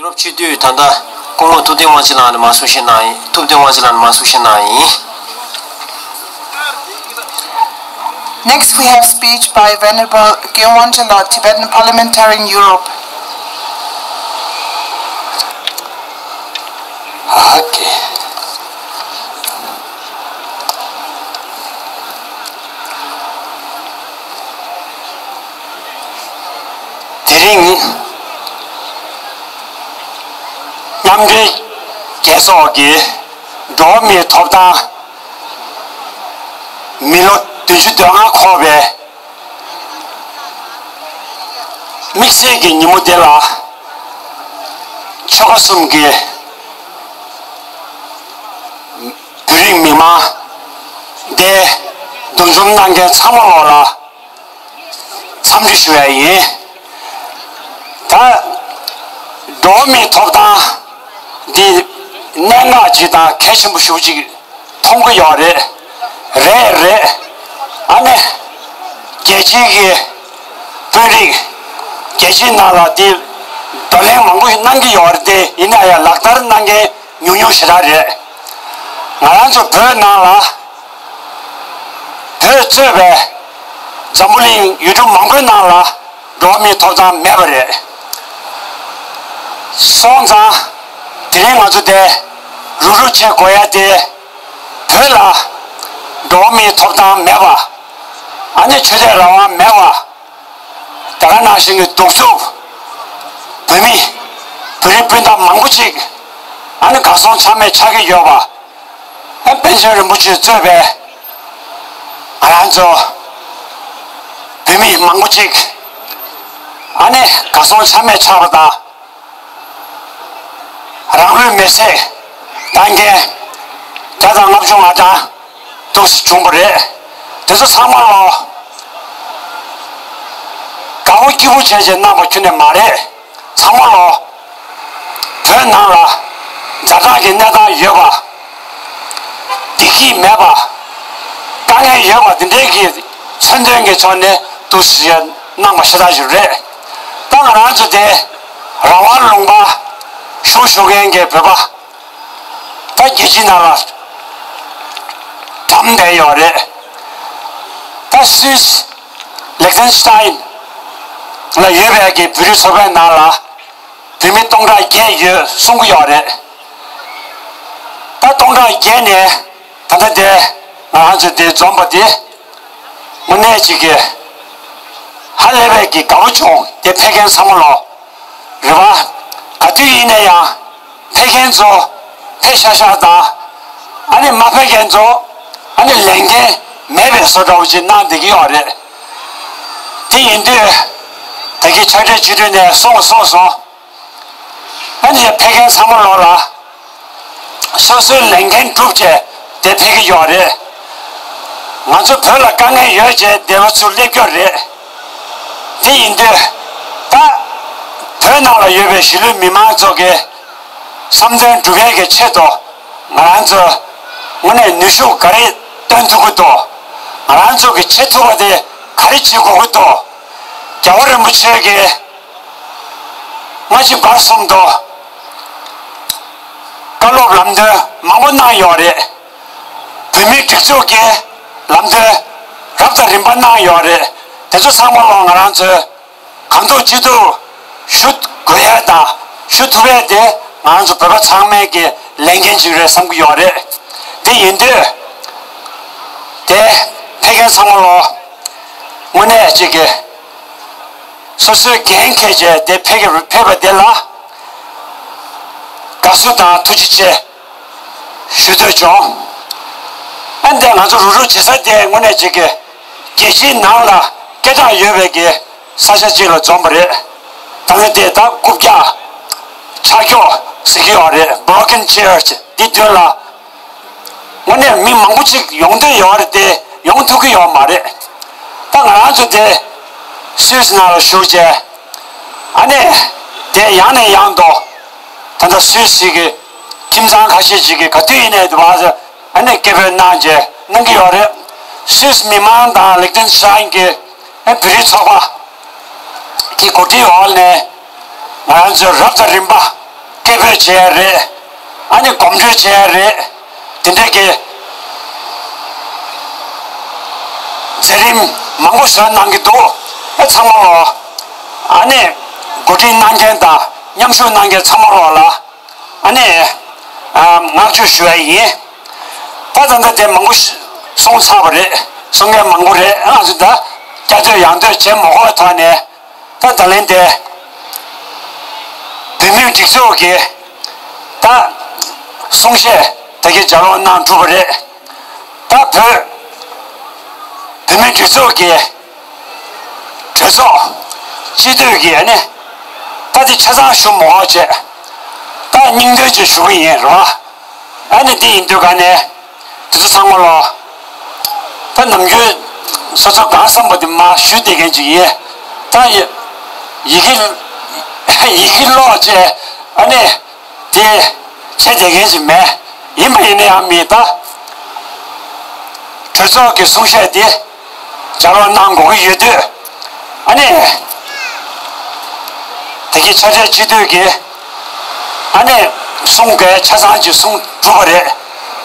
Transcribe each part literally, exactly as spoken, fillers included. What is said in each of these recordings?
སྐབས་བཅུ་དུས་ད་ལྟ་སྐུ་ངོ་ཐུབ་བསྟན་དབང་ཆེན་ལགས་ནས་མར་གསུང་བཤད་གནང་ཡིན། ཐུབ་བསྟན་དབང་ཆེན་ལགས་ནས་མར་གསུང་བཤད་གནང་ཡིན། Next, we have speech by Venerable Gyalwang Chenla, Tibetan Parliamentary in Europe. Okay. དེ་རིང་མཉམ་འབྲེལ་རྒྱལ་ཚོགས་ཀྱི་འགྲོ་བ་མིའི་ཐོབ་ཐང་མི་ལོ་བདུན་ཅུ་དོན་ལྔ་འཁོར་བའི་དམིགས་བསལ་གྱི་ཉིན་མོ་འདི་ལ། ཆོལ་ཁ་གསུམ་གྱི་བོད་རིགས་མི་མང་དེ་འདུ་འཛོམས་གནང་མཁན་ཚང་མ་ལོག་ལ་འཚམས་འདྲི་ཞུ་ཡ་ཡིན། ད་འགྲོ་བ་མིའི་ཐོབ་ཐང་འདི་གནད་འགག་ཅིག་དང་གལ་ཆེན་པོ་ཞེ་པོ་ཅིག་མཐོང་གི་ཡོད་རེད། རེད་རེད། ཨ་ནི་རྒྱལ་སྤྱིའི་གི་དཔོན་རིགས་རྒྱལ་སྤྱིའི་ནང་ལ་དེ་བགྲོ་གླེང་མང་པོ་ཞིག་གནང་གི་ཡོད་རེད་དེ། ཡིན་ན་ཡང་ལག་བསྟར་གནང་མཁན་ཉུང་ཉུང་ཞེ་དྲག་རེད། ང་རང་ཚོ་བོད་ནང་ལ་བོད་གཙོས་པའི་འཛམ་བུ་གླིང་ཡུལ་གྲུ་མང་པོའི་ནང་ལ་འགྲོ་བ་མིའི་ཐོབ་ཐང་མེད་པ་རེད། སོང་ཙང་དེ་རིང་ང་ཚོ་དེ་རུབ་རུབ་བྱེད་དགོས་ཡ་དེ། བོད་ལ་འགྲོ་བ་མིའི་ཐོབ་ཐང་མེད་པ། ཨ་ནི་ཆོས་དད་རང་དབང་མེད་པ། ད་ག་ནང་བཞིན་གྱི་གདུག་རྩུབ། བོད་མི་བོད་རིགས་སྤུན་ཟླ་མང་པོ་ཅིག་ཨ་ནི་གར་སོང་ཆ་མེད་ཆགས་ཀྱི་ཡོད་པ། ཨ། པཎ་ཆེན་རིན་པོ་ཆེ་གཙོས་པའི་ང་རང་ཚོ་བོད་མི་མང་པོ་ཅིག་ཨ་ནི་གར་སོང་ཆ་མེད་ཆགས་པ་དང་། རང་ལུས་མེར་སྲེག་བཏང་མཁན་བརྒྱ་དང་ལྔ་བཅུ་ང་གྲངས་འདུག་སེ་བྱུང་བ་རེད། དེ་ཚོ་ཚང་མ་ལོ་དགའ་པོ་སྐྱིད་པོ་བྱས་བྱས་གནང་བ་ཁྱོན་ནས་མ་རེད། ཚང་མ་ལོ་བོད་ནང་ལ་ཛ་དྲག་གི་གནས་སྟངས་ཡོད་པ། བདེ་སྐྱིད་མེད་པ། དཀའ་ངལ་ཡོད་པ་འདི་འདྲའི་གི་མཚོན་དོན་གྱི་ཕྱོགས་ནས་འདུག་སེ་གནང་བ་ཤ་སྟག་ཞིག་རེད། ད་ང་རང་ཚོ་དེ་རང་དབང་ལུང་པ་བཞུགས་བཞུགས་མཁན་གྱི་བོད་པ་ད་རྒྱལ་སྤྱིའི་ནང་ལ་གྲམ་བསྡད་ཡོད་རེད། ད་སུད་སི། ལིག་ཏེན་སི་ཏཱིན་ལ་ཡོད་པའི་གི་བོད་རིགས་ཚོགས་པའི་ནང་ལ་བོད་མི་སྟོང་ཕྲག་བརྒྱད་ཡོད་གསུང་གི་ཡོད་རེད། ད་སྟོང་ཕྲག་བརྒྱད་ནས་ད་ལྟ་དེ་ང་རང་ཚོ་དེ་འཛོམས་པ་དེ་དངོས་གནས་ཅིག་གི་ཧ་ལས་པའི་གི་དགའ་པོ་བྱུང་། དེ་ཕེབས་མཁན་ཚང་མ་ལོ། རེད་བ། ག་དུས་ཡིན་ན་ཡང་ཕེབས་མཁན་ཚོ་ཕེབས་ཤག་ཤག་དང་། ཨ་ནི་མ་ཕེབས་མཁན་ཚོ་ཨ་ནི་ལས་འགན་མེད་པའི་བཟོ་འདྲ་བོ་ཅིག་གནང་བསྡད་ཀྱི་ཡོད་རེད། དེ་ཡིན་དུས་ད་གིན་ཕྱག་སྦྲེལ་སྤྱི་འཐུས་ནས་གསུངས་གསུངས་སོང་། ཨ་ནི་ཕེབས་མཁན་ཚང་མ་ལོག་ལ་སོ་སོའི་ལས་འགན་བསྒྲུབས་བྱས་དེ་ཕེབས་ཀྱི་ཡོད་རེད། ང་ཚོ་བོད་ལ་དཀའ་ངལ་ཡོད་ཅེས་འདས་པ་ཚུར་སླེབས་རྒྱུ་རེད། དེ་ཡིན་དུས་ད་བོད་ནང་ལ་ཡོད་པའི་གཞིས་ལུས་མི་མང་ཚོ་གི་བསམ་དོན་འགྲུབ་ཡས་ཀྱི་ཆེད་དུ་ང་རང་ཚོ་དངོས་གནས་ནུས་ཤུགས་ག་རེ་བཏོན་ཐུབ་ཀྱི་འདུག་ང་རང་ཚོ་གི་བྱེད་ཐུབ་པ་དེ་ག་རེ་བྱེད་དགོས་ཀྱི་འདུག་རྒྱལ་བ་རིན་པོ་ཆེ་གིས་སྔ་ཕྱི་བར་གསུམ་དུ་བཀའ་སློབ་ལམ་སྟོན་མང་པོ་གནང་ཡོད་རེད། བོད་མིའི་སྒྲིག་འཛུགས་ཀྱི་ལམ་སྟོན་རབ་དང་རིམ་པ་གནང་ཡོད་རེད། དེ་ཚོ་ཚང་མ་ལོ་ང་རང་ཚོས་གང་ཐུབ་ཅི་ཐུབ་ཞུ་དགོས་ཡས་དང་ཞུ་ཐུབ་ཡས་དེ་ང་རང་ཚོ་བོད་པ་ཚང་མའི་གི་ལས་འགན་ཅིག་རེད་བསམ་གྱི་ཡོད་རེད། དེ་ཡིན་དུས་དེ་ཕེབས་མཁན་ཚང་མ་ལོ་དངོས་གནས་ཅིག་གི་སོ་སོའི་འགན་འཁྱེར་བྱས་དེ་ཕེབས་ཀྱི་ཕེབས་པ་དེ་ལ་དགའ་བསུ་དང་ཐུགས་རྗེ་ཆེ་ཞུ་འདོད་བྱུང་། ཨ་འདི་ང་ཚོ་རུབ་རུབ་བྱེད་ས་དེ་དངོས་གནས་ཅིག་གི་རྒྱལ་སྤྱིའི་ནང་ལ་སྐད་གྲགས་ཡོད་པའི་གི་ས་ཆ་ཅིག་ལ་འཛོམས་པ་རེད། ད་ནི་དེ་ད་རྐུབ་བཀྱག་ཆག་སྐྱོག་ཟེར་གྱི་ཡོད་རེད། Broken chairs འདི་མདུན་ལ་དངོས་གནས་མི་མང་པོ་ཅིག་ཡོང་འདོད་ཡོད་རེད་དེ་ཡོང་ཐུབ་ཀྱི་ཡོད་མ་རེད། ད་ང་རང་ཚོ་དེ་སུད་སི་ནང་ལ་བཞུགས་བྱས་ཨ་ནི་དེ་ཡང་ནས་ཡང་དུ་ད་ལྟ་སུད་སི་གི་ཁྱིམ་ཚང་ཁ་ཤས་ཅིག་གིས་ག་དུས་ཡིན་ནའི་དུ་བ་ཨ་ནི་སྐད་འབོད་གནང་བྱས་གནང་གི་ཡོད་རེད། སུད་སི་མི་མང་དང་ལིག་ཏེན་སི་ཏཱིན་གྱི་ཨ་བོད་རིགས་ཚོགས་པ་གི་གོ་སྒྲིག་འོག་ནས་ང་རང་ཚོས་རབ་དང་རིམ་པ་ སྐད་འབོད་བྱེད་ཡ་རེད། ཨ་ནི་གོམ་བགྲོད་བྱེད་ཡ་རེད། དེ་འདྲས་ཀྱི་མཛད་རིམ་མང་པོ་བཟོས་གནང་གི་འདུག་ཨ་ཚང་མ་ལོ། ཨ་ནི་གོ་སྒྲིག་གནང་མཁན་དང་མཉམ་ཞུགས་གནང་མཁན་ཚང་མ་ལོ་ལ། ཨ་ནི། ཨ། བསྔགས་བརྗོད་ཞུ་བ་ཡིན། ད་ད་ལྟ་དེ་མང་པོ་ཞིག་གསུངས་ཚར་བ་རེད། གསུང་མཁན་མང་པོ་རེད། ང་ཚོ་ད་བསྐྱར་ཟློས་ཡང་ཟློས་བྱེད་མ་དགོས་པའི་ཐོག་ནས། ད་ད་ལན་དེ། བོད་མིའི་སྒྲིག་འཛུགས་ཀྱི་ད་གསུང་བཤད་ད་གིན་ལྗགས་ཀློག་གནང་གྲུབ་པ་རེད། ད་བོད་བོད་མིའི་སྒྲིག་འཛུགས་ཀྱི་གྲོས་ཚོགས་སྤྱི་འཐུས་ཀྱི་ཨ་ནི་ད་དེ་ཆ་ཚང་ཞུ་མ་དགོས་བྱས། ད་སྙིང་དོན་ཅིག་ཞུ་གི་ཡིན་རོ། ཨ་ནི་དེ་ཡིན་དུས་ག་ནས་དེ་ཚོ་ཚང་མ་ལོ། ད་ནམ་རྒྱུན་སོ་སོ་གང་བསམ་པ་དེ་མ་ཞུ་བསྡད་མཁན་ཅིག་ཡིན། ད་ཡི་ཡི་གེ་ཡི་གེ་ཀློག་བྱས་ཨ་ནི་དེ་བྱེད་བསྡད་མཁན་ཅིག་མེད། ཡིན་པ་ཡིན་ན་ཡང་མི་ད་གྲོས་ཚོགས་ཀྱི་གསུང་བཤད་དེ་ལྗགས་ཀློག་གནང་དགོས་ཀྱི་ཡོད་དུས། ཨ་ནི། དེ་གི་ཆ་འཕྲིན་སྤྱི་འཐུས་ཀྱིས་ཨ་ནི་གསུང་གི་ཆ་ཚང་གི་གསུང་གྲུབ་པ་རེད།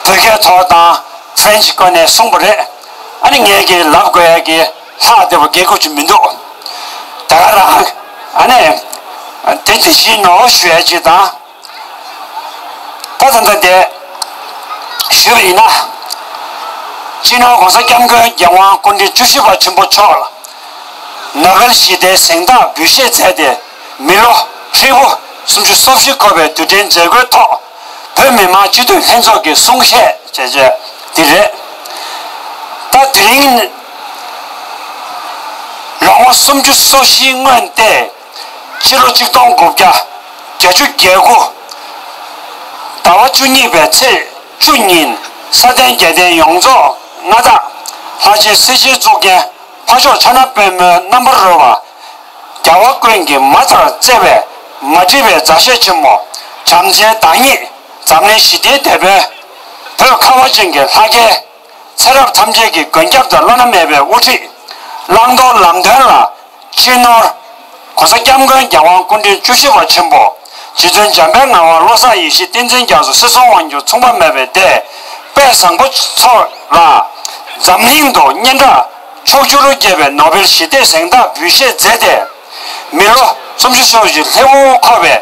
བོད་སྐད་ཐོག་དང་ཕ་རན་སི་སྐོར་ནས་གསུངས་པ་རེད། ཨ་ནི་ངས་ཀྱི་ལབ་དགོས་ཡ་གི་ལྷག་བསྡད་པ་སྐད་ཁུབ་ཅིག་མི་འདུག་ད་ག་རང་ཨ་ནི་དེ་དེ་བཞིན་ནོ་ཞུ་ཡ་ཅིག་དང་། ད་ད་ལྟ་དེ་ཞུས་པ་ཡིན་ན། སྤྱི་ནོར་༸གོང་ས་༸སྐྱབས་མགོན་༸རྒྱལ་དབང་སྐུ་ཕྲེང་བཅུ་བཞི་པ་ཆེན་པོ་མཆོག་ལ་ནོ་བེལ་ཞི་བདེའི་གཟེངས་རྟགས་འབུལ་བཞེས་མཛད་དེ་མི་ལོ་ཧྲིལ་པོ་སུམ་ཅུ་སོ་བཞི་འཁོར་བའི་དུས་དྲན་མཛད་སྒོའི་ཐོག་བོད་མི་མང་སྤྱི་འཐུས་ལྷན་ཚོགས་ཀྱི་གསུང་བཤད་བྱས་རྗེས་འདི་རེད། ད་དེ་རིང་ལོ་ངོ་སུམ་ཅུ་སོ་བཞིའི་སྔོན་ཏེ། ཕྱི་ལོ་ཆིག་སྟོང་དགུ་བརྒྱ་བརྒྱད་ཅུ་གྱ་དགུ། ཟླ་བ་བཅུ་གཉིས་པའི་ཚེས་བཅུ་ཉིན་ས་སྟེང་རྒྱལ་བསྟན་ཡོངས་རྫོགས་མངའ་བདག་ལྷ་རྗེ་སྲས་བཅས་གཙུག་རྒྱན་འཕགས་མཆོག་ཕྱག་ན་པདྨོའི་རྣམ་པར་རོལ་པ། རྒྱལ་བ་ཀུན་གྱི་མ་ལྟར་བརྩེ་བའི་མ་བསྒྲིབས་པའི་མཛའ་བཤེས་ཆེན་མོ། བྱམས་བརྩེའི་བདག་ཉིད་འཛམ་གླིང་ཞི་བདེའི་དེད་དཔོན། བོད་ཁ་བ་ཅན་གྱི་ལྷ་སྐལ། ཚེ་རབས་ཐམས་ཅད་ཀྱི་མགོན་སྐྱབས་དང་བླ་ན་མེད་པའི་དབུ་ཁྲིད། བླང་དོར་ལམ་སྟོན་ལ། སྤྱི་ནོར་༸གོང་ས་༸སྐྱབས་མགོན་༸རྒྱལ་དབང་སྐུ་ཕྲེང་བཅུ་བཞི་པ་ཆེན་པོ་རྗེ་བཙུན་འཇམ་དཔལ་ངག་དབང་བློ་བཟང་ཡེ་ཤེས་བསྟན་འཛིན་རྒྱ་མཚོ་སྲིད་གསུམ་དབང་སྒྱུར་མཚུངས་པ་མེད་པའི་སྡེ་དཔལ་བཟང་པོ་མཆོག་ལ་འཛམ་གླིང་དུ་སྙན་གྲགས་ཕྱོགས་བཅུ་རུ་རྒྱས་པའི་ནོ་བེལ་ཞི་བདེའི་གཟེངས་རྟགས་འབུལ་བཞེས་མཛད་དེ། མི་ལོ་སུམ་ཅུ་སོ་བཞི་ལྷ་དབུ་འཁོར་བའི་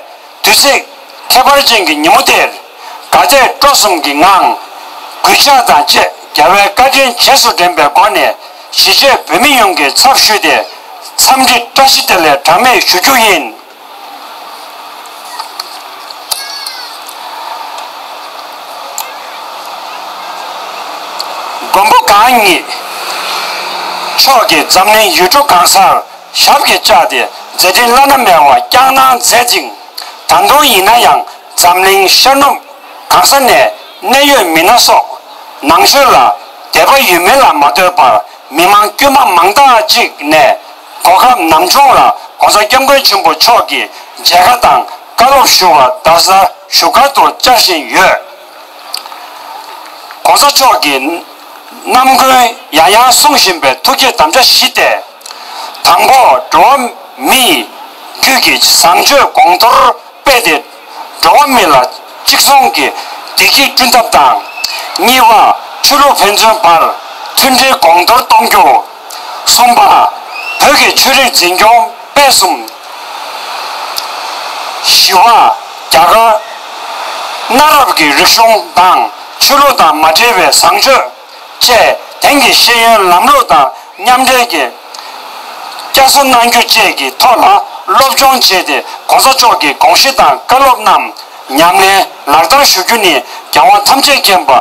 དུས་ཚིགས་ཁྱད་པར་ཅན་གྱི་ཉིན་མོ་དེར་དགའ་དད་སྤྲོ་གསུམ་གྱི་ངང་གུས་ཕྱག་དང་བཅས་རྒྱལ་བའི་བཀའ་དྲིན་རྗེས་སུ་དྲན་པའི་སྒོ་ནས་གཞིས་བྱེས་བོད་མི་ཡོངས་ཀྱི་ཚབ་ཞུས་ཏེ་འཚམས་འདྲི་བཀྲ་ཤིས་བདེ་ལེགས་གྲངས་མེད་ཞུ་རྒྱུ་ཡིན། མགོན་པོ་གང་ཉིད་མཆོག་གིས་འཛམ་གླིང་ཡུལ་གྲུ་གང་སར་ཞབས་ཀྱིས་བཅགས་ཏེ་མཛད་འཕྲིན་བླ་ན་མེད་པ་བསྐྱངས་གནང་མཛད་ཅིང་། ད་དུང་ཡིན་ན་ཡང་འཛམ་གླིང་ཤར་ནུབ་གང་ས་ནས་གནད་ཡོད་མི་སྣ་སོགས་ནང་ཆོས་ལ་དད་པ་ཡོད་མིན་ལ་མ་ལྟོས་པར་མི་མང་དཀྱུས་མ་མང་དག་ཅིག་ནས་གོ་སྐབས་ནམ་བྱུང་ལ་༸གོང་ས་༸སྐྱབས་མགོན་ཆེན་པོ་མཆོག་གི་མཇལ་ཁ་དང་བཀའ་སློབ་ཞུ་བར་རྡ་སར་བཞུགས་སྒར་དུ་བཅར་བཞིན་ཡོད། ༸གོང་ས་མཆོག་གིས་ནམ་རྒྱུན་ཡང་ཡང་གསུང་བཞིན་པའི་ཐུགས་བསྐྱེད་དམ་བཅའ་བཞི་སྟེ། དང་པོ། འགྲོ་བ་མི་ཡི་རྒྱུད་ཀྱི་བཟང་སྤྱོད་གོང་མཐོར་སྤེལ་ཏེ། འགྲོ་བ་མི་ལ་གཅིག་མཚུངས་ཀྱི་བདེ་སྐྱིད་བསྐྲུན་ཐབས་དང་། གཉིས་པ། ཆོས་ལུགས་ཕན་ཚུན་བར་མཐུན་སྒྲིལ་གོང་མཐོར་གཏོང་རྒྱུ། གསུམ་པ། བོད་ཀྱི་ཆོས་རིག་འཛིན་སྐྱོང་སྤེལ་གསུམ། བཞི་པ། རྒྱ་གར་གནའ་རབས་ཀྱི་རིག་གཞུང་དང་ཆོས་ལུགས་དང་མ་འབྲེལ་བའི་བཟང་སྤྱོད་བཅས་དེང་གི་ཤེས་ཡོན་ལམ་ལུགས་དང་མཉམ་འབྲེལ་གྱི་བསྐྱར་གསོ་གནང་རྒྱུ་བཅས་ཀྱི་ཐོག་ལ་སློབ་སྦྱོང་བྱས་ཏེ་གོང་ས་མཆོག་གི་དགོངས་གཞི་དང་བཀའ་སློབ་རྣམས་ཉམས་ལེན་ལག་བསྟར་ཞུ་རྒྱུ་ནི་རྒྱལ་དབང་ཐམས་ཅད་མཁྱེན་པ་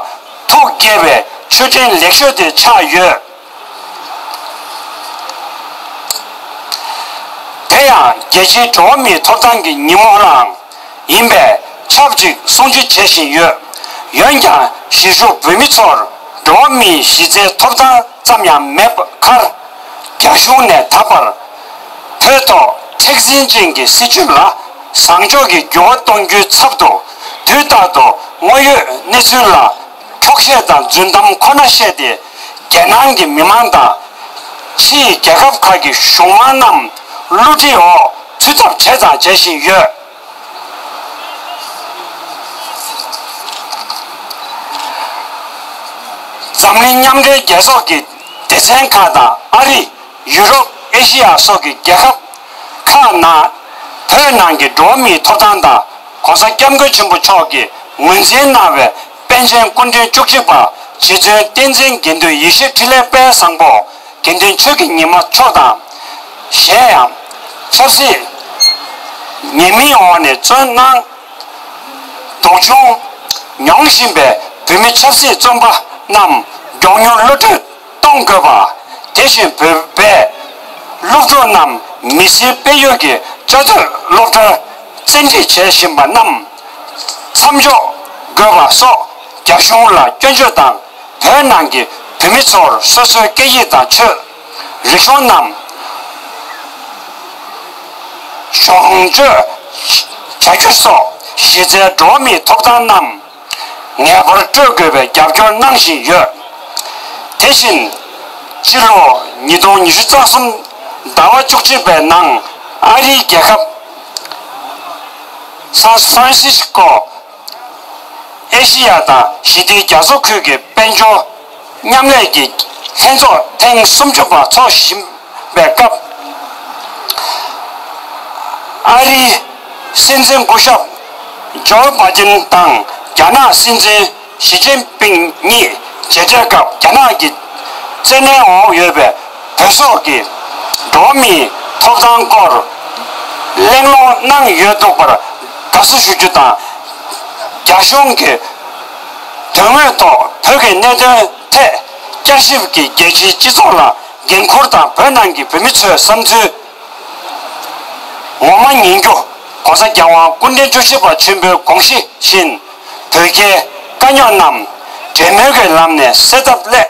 ཐུགས་བསྐྱེད་པའི་མཆོད་སྤྲིན་ལེགས་ཤོས་དེ་ཆགས་ཡོད། དེ་ཡང་རྒྱལ་སྤྱིའི་འགྲོ་བ་མིའི་ཐོབ་ཐང་གི་ཉིན་མོ་ལའང་ཡིན་པས་ཆབས་ཅིག་སྲུང་བརྩི་བྱེད་བཞིན་ཡོད། འོན་ཀྱང་གཞིས་བཞུགས་བོད་མི་ཚོར་འགྲོ་བ་མིའི་གཞི་རྩའི་ཐོབ་ཐང་ཙམ་ཡང་མེད་པ་ཁར། རྒྱ་གཞུང་ནས་ད་བར་བོད་ཐོག་མཁྲེགས་འཛིན་ཅན་གྱི་སྲིད་བྱུས་ལ་བཟང་ཕྱོགས་ཀྱི་འགྱུར་བ་གཏོང་རྒྱུའི་ཚབ་ཏུ་དུས་རྟག་ཏུ་དངོས་ཡོད་གནས་ཚུལ་ལ་འཁྱོག་བཤད་དང་རྫུན་གཏམ་ཁོ་ན་བཤད་དེ་རྒྱལ་ནང་གི་མི་མང་དང་ཕྱིའི་རྒྱལ་ཁབ་ཁག་གི་གཞུང་མང་རྣམས་བསླུ་བྲིད་འོག་ཚུད་ཐབས་བྱས་དང་བྱེད་བཞིན་ཡོད། འཛམ་གླིང་མཉམ་འབྲེལ་རྒྱལ་ཚོགས་ཀྱི་སྡེ་ཚན་ཁག་དང་ཨ་རི། ཡུ་རོབ། ཨེ་ཤེ་ཡ་སོགས་ཀྱི་རྒྱལ་ཁབ་ཁག་ནང་བོད་ནང་གི་འགྲོ་བ་མིའི་ཐོབ་ཐང་དང་གོང་ས་སྐྱབས་མགོན་ཆེན་པོ་མཆོག་གིས་ངོས་འཛིན་གནང་བའི་པཎ་ཆེན་སྐུ་ཕྲེང་བཅུ་གཅིག་པ་རྗེ་བཙུན་བསྟན་འཛིན་དགེ་འདུན་ཡེ་ཤེས་འཕྲིན་ལས་དཔལ་བཟང་པོ་དགེ་འདུན་ཆོས་ཀྱི་ཉི་མ་མཆོག་དང་། གཞན་ཡང་ཆབ་སྲིད་ཉེས་མིང་འོག་ནས་བཙོན་གནང་། སྡུག་སྦྱོང་མྱོང་བཞིན་པའི་བོད་མི་ཆབ་སྲིད་བཙོན་པ་རྣམས་མགྱོགས་མྱུར་གློད་གྲོལ་གཏོང་དགོས་པ། དེ་བཞིན་བོད་པའི་སློབ་ཕྲུག་རྣམས་མི་སེར་སྤེལ་ཡུལ་གྱི་བཅའ་སྡོད་སློབ་གྲྭར་བཙན་ཁྲིད་བྱེད་བཞིན་པ་རྣམས་མཚམས་འཇོག་དགོས་པ་སོགས་རྒྱ་གཞུང་ལ་སྐྱོན་བརྗོད་དང་། བོད་ནང་གི་བོད་མི་ཚོར་སོ་སོའི་སྐད་ཡིག་དང་ཆོས། རིག་གཞུང་རྣམས་གཞོགས་བཅོས་བྱ་རྒྱུ་སོགས་གཞི་རྩའི་འགྲོ་བ་མིའི་ཐོབ་ཐང་རྣམས་ངེས་པར་སྤྲོད་དགོས་པའི་རྒྱབ་སྐྱོར་གནང་བཞིན་ཡོད། དེ་བཞིན་ཕྱི་ལོ་ཉིས་སྟོང་ཉི་ཤུ་རྩ་གསུམ་ཟླ་བ་བཅུ་གཅིག་པའི་ནང་ཨ་རིའི་རྒྱལ་ཁབ་སན་ཧྥ་རན་སིས་ཀོ་ཨེ་ཤེ་ཡ་དང་ཞི་བདེའི་རྒྱ་མཚོ་ཁུལ་གྱི་དཔལ་འབྱོར་མཉམ་ལས་ཀྱི་ལྷན་ཚོགས་ཐེངས་སུམ་ཅུ་པ་འཚོགས་བཞིན་པའི་སྐབས། ཨ་རིའི་སྲིད་འཛིན་སྐུ་ཞབས་ཇོ་བྷ་ཏིན་དང་རྒྱ་ནག་སྲིད་འཛིན་ཞི་ཅིན་ཕིང་གཉིས་མཇལ་འཕྲད་སྐབས་རྒྱ་ནག་གི་བཙན་གནོན་འོག་ཡོད་པའི་བོད་སོགས་ཀྱི་འགྲོ་བ་མིའི་ཐོབ་ཐང་སྐོར་གླེང་སློང་གནང་ཡོད་འདུག་པར་དགའ་བསུ་ཞུ་རྒྱུ་དང་། རྒྱ་གཞུང་གིས་དོན་དངོས་ཐོག་བོད་ཀྱི་གནད་དོན་ཐད་བསྐྱར་ཞིབ་ཀྱིས་རྒྱལ་སྤྱིའི་སྤྱི་ཚོགས་ལ་འགན་འཁུར་དང་བོད་ནང་གི་བོད་མི་ཚོའི་བསམ་ཚུལ་ངོ་མ་ཉན་རྒྱུ། ༸གོང་ས་༸རྒྱལ་དབང་སྐུ་ཕྲེང་བཅུ་བཞི་པ་ཆེན་པོའི་དགོངས་གཞི་བཞིན། བོད་རྒྱའི་དཀའ་རྙོག་རྣམས་འབྲེལ་མོལ་གྱི་ལམ་ནས་སེལ་ཐབས་སླད།